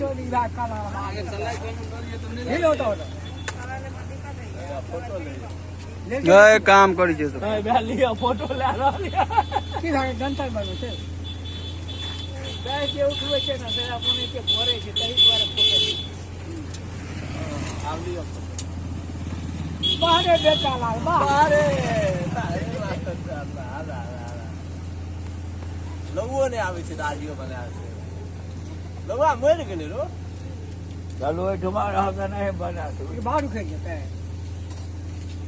चोरी बा काला हेलो तो फोटो ले। गए काम करी छै तो। लिअ फोटो लए रहल यऽ। की भागे जनता बनबै छै। गाय के उठबै छै ने से अपने के भरै छै, ताहि दुआरे फोटो ली। आब लिअ फोटो। बाहरे बेटा लाल वाह। अरे तारे मास्टर साहब, आला आला लौओ नहि आबै छै दाढ़ियो बना से। लौआ मरि गेलै रो। चलू एहिठुमा रहब तऽ नहि बना ई बाहर उखड़ि जेतै।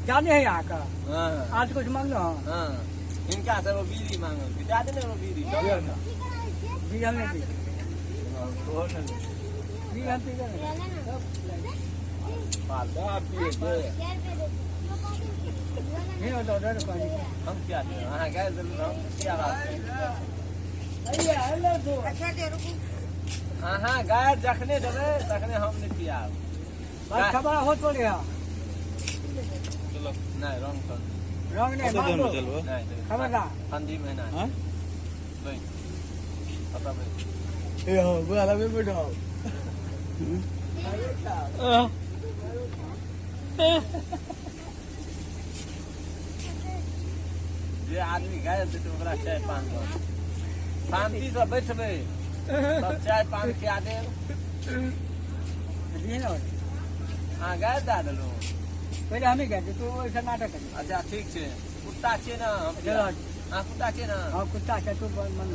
जाने है अहाँके? हँ। आज कुछ मांगलो? हँ, हिनका सब बीड़ी मांगल, दए देने रो बीड़ी। बीड़ी हम नहीं पी, बीड़ी हम पी नहीं। नहीं होता डर पानी। हम क्या देब अहाँ गारि देलहुँ, हम किया बात। अहाँ गारि जखने देबै तखने हम नहि पियाब। बस खबर होत पड़े है। नहि रंग तर। रंग नहीं मांगो। नहि। खबरदार। ठंडी महीना हाँ? बैठ खतम। ए हो गोला में बैठाओ। जे आदमी गारि देतै ओकरा चाय पान दऽ शांतिसँ बैठबै तब चाय पान खिया देब। दिए ना। अहाँ गारि दए देलहुँ। पहले हम ही गए तू ऐसा नाटक कर। अच्छा ठीक छै, कुत्ता छियै ने हम। चलो। अहाँ कुत्ता छियै ने? हाँ, कुत्ता छै तू मन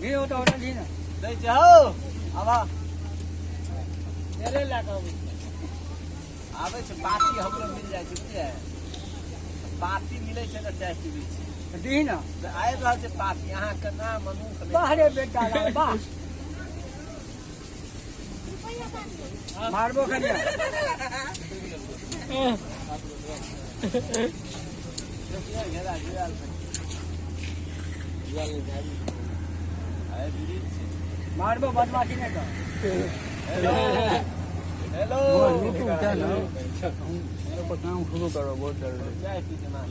नहीं होता होता जी ना। दै छै हौ, आबा मेरे लए कऽ अबै छै। आबै छै पार्टी हमरो मिल जाइ छै, बुझलियै? पार्टी मिलै छै तऽ चाय पीबै छी। दी ना। तऽ आबि रहल छै पार्टी, अहाँके नाम मनुख नहि। बाहरे बेटा लाल वाह। मारबो करिया। देखियौ घेरा जुआल छै। आइ ब्रिज छै। मारबो, बदमाशी नहीं कर। Hello hello. यूट्यूब छै ने, पर काम शुरू करो, बहुत जरूरी। चाय पी के मार।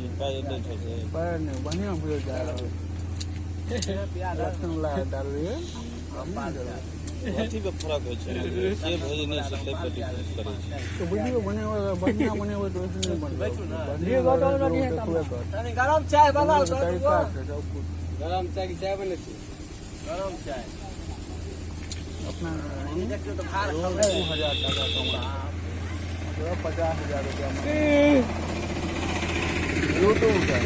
पर नहीं बढ़िया बुझे जा रहल। पिया दे। लक्षण ला डालिए। अथी पे फरक होइ छै, जे भोजन नहि छै ताहि पर डिपेंड करै छै। तो वीडियो बनेबै, बढ़िया बनेबै तऽ ओइसे नहि बनबै। बैठू ने। बढ़िया देखबे कर। तनी गरम चाय बनाउ तऽ। तरीका छै सब कुछ। गरम चाय की चाय बनै छै? गरम चाय। अपना ई देखियौ तऽ भार रोज खबै। 2000 टाका कमा, 50,000 रुपया यूट्यूब से।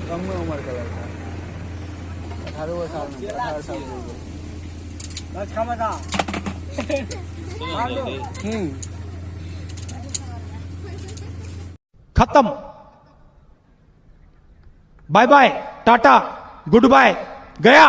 कम उम्र का लड़का, 18 साल में, 18 साल हो गए। बस खबरदार। चलू जल्दी। खत्म, bye bye, tata, good bye, गया।